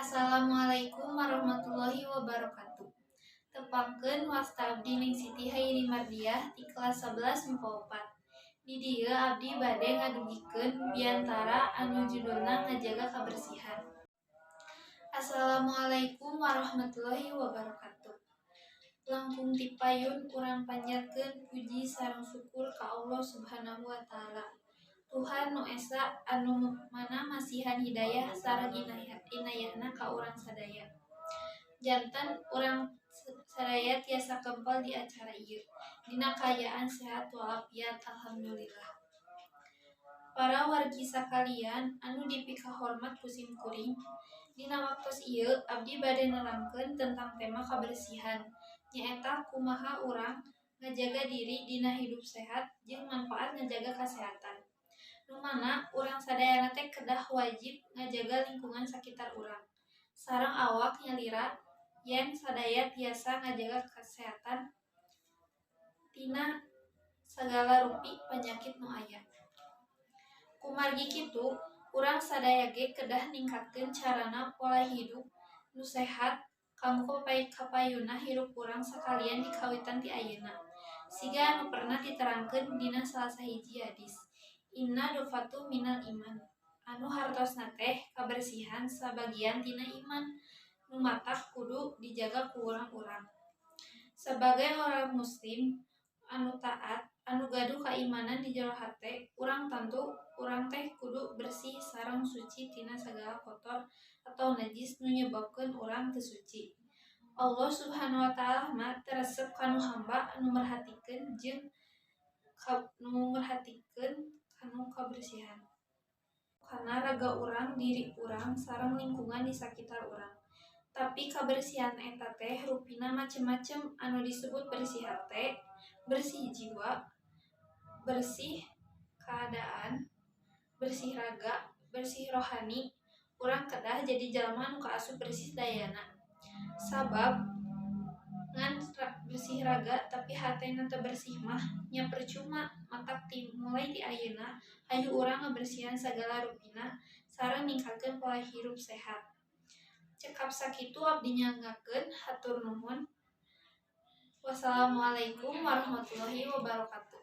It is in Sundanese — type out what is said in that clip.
Assalamualaikum warahmatullahi wabarakatuh. Tepangkeun, wasta abdi Ning Siti Hairi Mardiah ti kelas 11 MIPA 4. Di dieu abdi bade ngadugikeun biantara anu judulna ngajaga kabersihan. Assalamualaikum warahmatullahi wabarakatuh. Langkung ti payun urang panjatkeun puji sareng syukur ka Allah Subhanahu wa Ta'ala, Tuhan nu Esa, anu mana masihan hidayah sareng inayahna ka urang sadaya. Janten urang sadaya tiasa kempel di acara ieu dina kaayaan sehat walafiat, alhamdulillah. Para wargi sakalian anu dipikahormat ku sim kuring, dina waktos ieu abdi bade nerangkeun tentang tema kabersihan, nyaeta kumaha urang ngajaga diri dina hidup sehat jeung manfaat ngajaga kasehatan. Nu mana urang sadayana teh kedah wajib ngajaga lingkungan sakitar urang sareng awak nyalira yen sadaya tiasa ngajaga kasehatan tina sagala rupi panyakit nu aya. Kumargi kitu, urang sadaya ge kedah ningkatkeun carana pola hidup nu sehat kanggo kapayunna hirup urang sakalian dikawitan ti ayeuna. Siga anu pernah diterangkeun dina salah sahiji hadis, "An-nadhofatu minal iman," anu hartosna teh kabersihan sabagian tina iman nu matak kudu dijaga ku urang-urang. Sabagai urang muslim anu taat, anu gaduh kaimanan di jero hate urang, tantu urang teh kudu bersih sareng suci tina sagala kotor atau najis nu nyebabkeun urang teu suci. Allah Subhanahu wa Ta'ala mah teu resep kanu hamba anu merhatikeun jeung nu merhatikeun kanu kabersihan kana raga urang, diri urang, sareng lingkungan di sakitar urang. Tapi kabersihan eta teh rupina macem-macem, anu disebut bersih hate, bersih jiwa, bersih kaadaan, bersih raga, bersih rohani. Urang kedah jadi jalma nu kaasup bersih sadayana. Sabab ngan bersih raga tapi hatena teu bersih mah nya percuma. Matak mulai ti ayeuna hayu urang ngabersihan sagala rupina sareng ningkatkeun pola hirup sehat. Cekap sakitu abdi nyanggakeun, hatur nuhun. Wassalamualaikum warahmatullahi wabarakatuh.